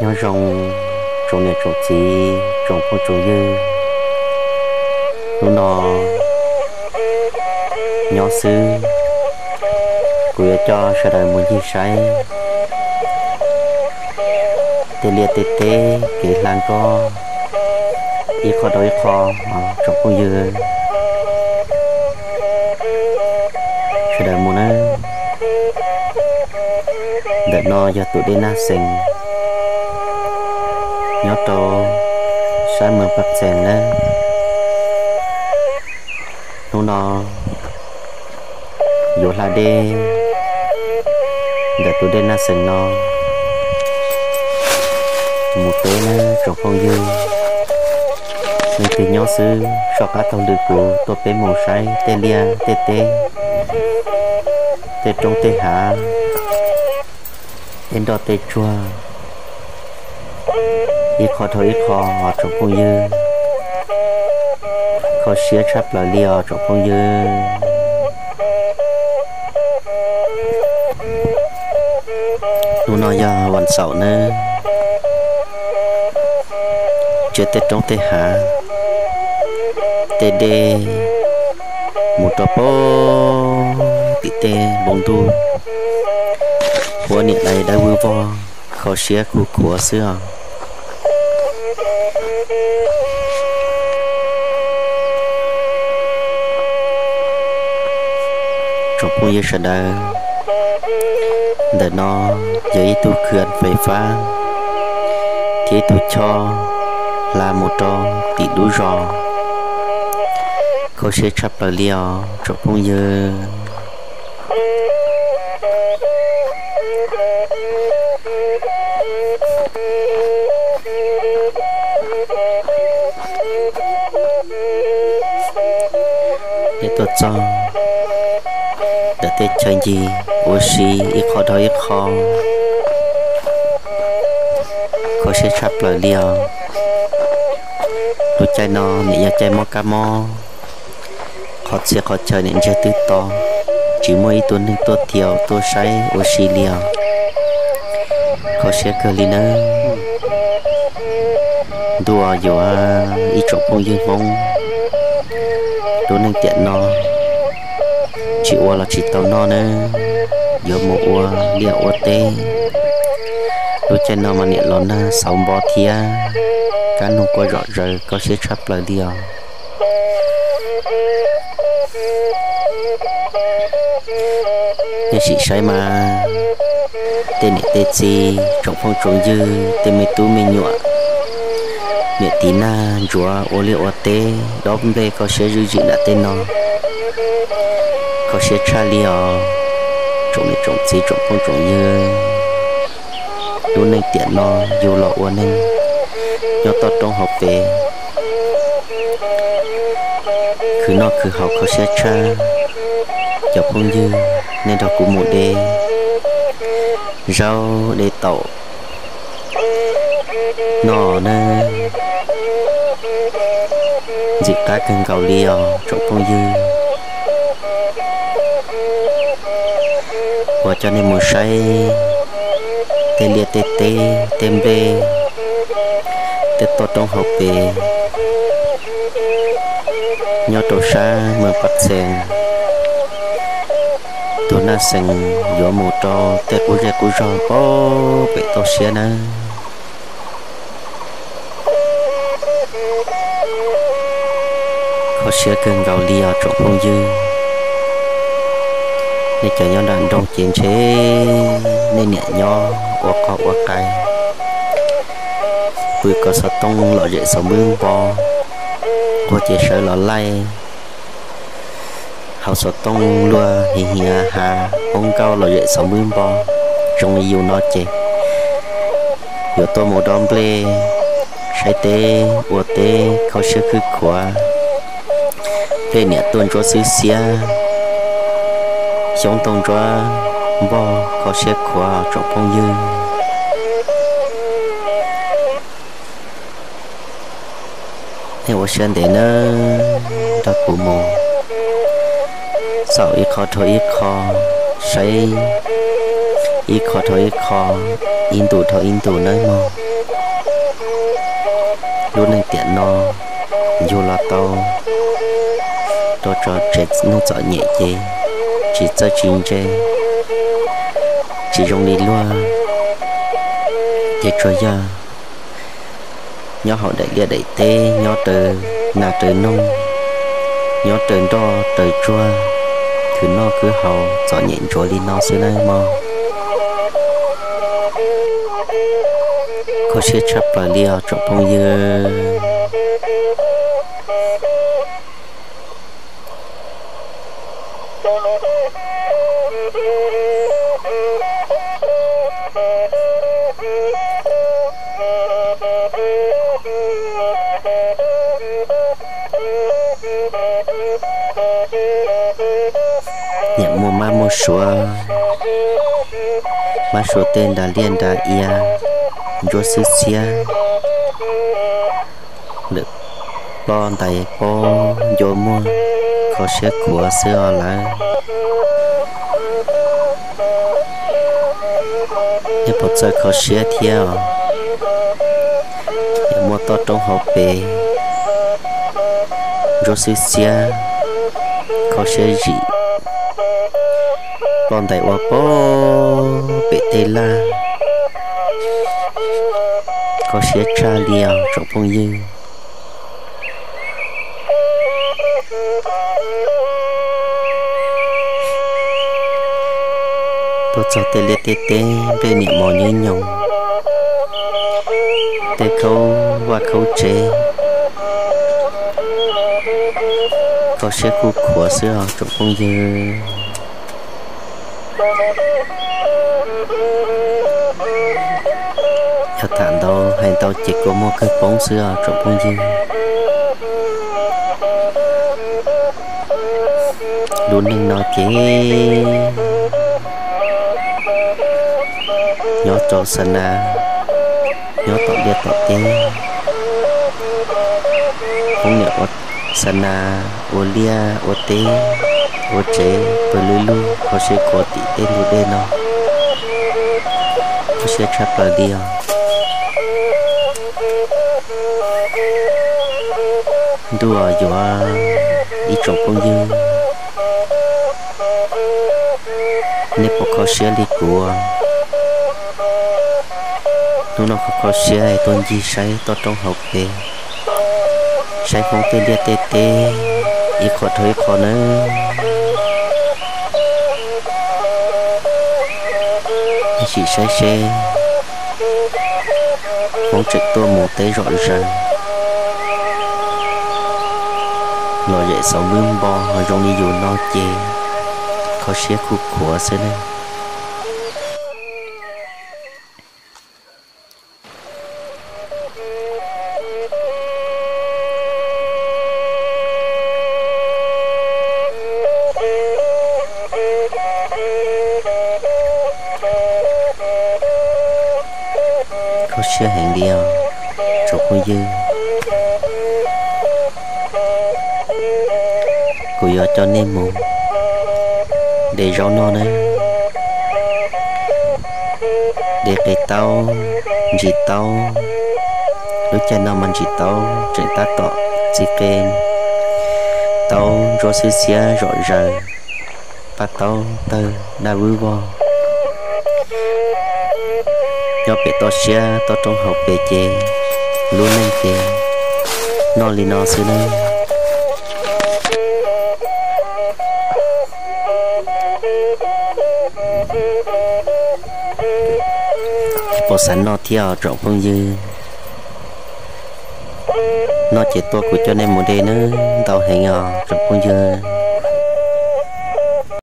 Nyob zoo tsoom niam tsoom txiv tsoom phooj tsoom ywg. Hnub no nyob xwb, kuv yuav coj sawv daws mus ncig saib tej liaj tej teb kev hla nkoj ib qho dhau ib qho os tsoom phooj ywg. Sawv daws mus nawb. Ntawm no yog tus dej Naj Xees nyob rau sab Moos Paj Xees nawb. Hnub no yuav hla dej ntawm tus dej Naj Xees no mus teb nawb tsoom phooj ywg. Leej twg nyob xwb soj qab taug lw kuv tuaj peb mus saib tej liaj tej teb, tej roob tej hav, tej nroj tej tsuag, ib qho dhau ib qho os tsoom phooj ywg. Kho siab tshaj plaws li os tsoom phooj ywg. Hnub no yog vas xaum nawb, ntsia tej roob tej hav, tej dej mus rau pem tim tej npoo ntuj, huab niam dai dawb vwj vog, kho siab kuj khuav xwb os. Tsoom phooj ywg sawv daws, ntawm no yog ib tug khw fais fab thiab ib tug choj hla mus rau tim lub zos, kho siab tshaj plaws li os tsoom phooj ywg. Peb tuaj txog ntawm tej chaw ncig ua si ib qho dhau ib qho, kho siab tshaj plaws li os. Lub caij no niam yog caij mob kab mob, qhov txhia qhov chaw niam ntsiag twb to, tsis muaj ib tug neeg tuaj thiaus tuaj saib ua si li os. Kho siab kawg li nawb. Ntuj yuav ib tsoom phooj ywg Hmoob, lub neej tiam no tsis ua los tsis tau noj nawb, yuav mus ua liaj ua teb. Lub caij no mas niam los nag xauv npo thiab, kab noog quaj zom zaws kho siab tshaj plaws li os. Nej sim saib mas, tej niam tej txiv tsoom phooj tsoom ywg, tej me tub me nyuam, niam tiv nag ntsuav ua liaj ua teb dob nplej kho siab zwj zim nram tej no, kho siab tshaj li os. Tsoom niam tsoom txiv tsoom phooj tsoom ywg, lub neej tiam no yus los ua neeg nyob toj roob hauv pes, khwv noj khwv haus kho siab tshaj. Cov phooj ywg, nej nrog kuv mus de zaub de taum noj nawb. Ntxim qab kawg nkaus li os tsoom phooj ywg. Kuv coj nej mus saib tej liaj tej teb tej nplej, tej toj roob hauv pes nyob rau sab Moos Paj Xees. Tus Naj Xees yuav mus rau tej qub zej qub zog pem toj siab nawb. Kho siab kawg nkaus li os tsoom phooj ywg. Nej cov nyob nram nroog ces ntshe nej niam nyob ua qoj ua qai, pw kom xov tooj lom zem xov npwb npo, nquag ces sawv los laij, haus xov tooj luag hiav hiav hav hoob nkauj lom zem xov npwb npo. Zoo li yus no ces yuav tuaj mus dob nplej, saib teb ua teb kho siab khwb khuav. Nplej niam tuaj ntsuab xwb xiab, xyoob ntoo ntsuab npog kho siab khuav tsoom phooj ywg. Nej ua siab ntev nawb, nrog kuv mus xauj ib qho dhau ib qho, saib ib qho dhau ib qho, ib ntu dhau ib ntu nawb mog. Lub neej tiam no yug los tau rau tsev neeg txom nyem ces tsis txawj tsis ntse, tsis zoo li luag, ces tsuas yog nyob hauv daim liaj daim teb, nyob raws nas raws noog, nyob raws nroj raws tsuag, khwv noj khwv haus txom nyem ntsuav li no xwb nawb mog. Kho siab tshaj plaws li os tsoom phooj ywg. Niam muaj mab muaj suav, mab suav tej nra liaj nra ia, ntsuab xwb xiab, lawm ploj ntais pob ncua muag, kho siab khuav xwb os lawv. Nej puas txawj kho siab thiab os? Niam muaj toj roob hauv pes, ntsuab xwb xiab, kho siab zim, ploj ntais ua pob pem tej laj, kho siab tshaj li os tsoom phooj ywg. Tuaj txog tej liaj tej teb, nplej niam mos nyob nyoos, tej khaub vaj khaub tsev, kho siab kuj khuav xwb os tsoom phooj ywg. Yog tham ntau hais ntau ces kua muag kawg poob xwb os tsoom phooj ywg. Lub neej no ces nyob rau xa na, nyob tom liaj tom teb, poob niam ua xa na, ua liaj ua teb, ua tsev pawg lug lug kho siab khuav tim tej ntug dej no, kho siab tshaj plaws li os. Ntuj os yuav ib tsoom phooj ywg, nej puas kho siab li kuv? Hnub no kho kho siab tuaj ncig saib toj roob hauv pes, saib Hmoob tej liaj tej teb ib qho dhau ib qho nawb. Nej sim saib seb Hmoob tseem tuaj mus teb zom zaws, lom zem xauv npwb npo zoo li yus no ces kho siab kuj khuav xwb nawb. Kho siab heev li os tsoom phooj ywg. Kuv yuav coj nej mus de zaub noj nawb. De qe taub, ntsis taub. Lub caij no mas ntsis taub tseem tab tom txi qe, taub ntsuab xwb xiab zom zaws, paj taub tawg daj vwb vog. Nyob pem toj siab toj roob hauv pes ces lub neej ces noj li no xwb nawb. Puas xav noj thiab os tsoom phooj ywg? Noj ces tuaj kuv coj nej mus de nawb, ntau heev os tsoom phooj ywg.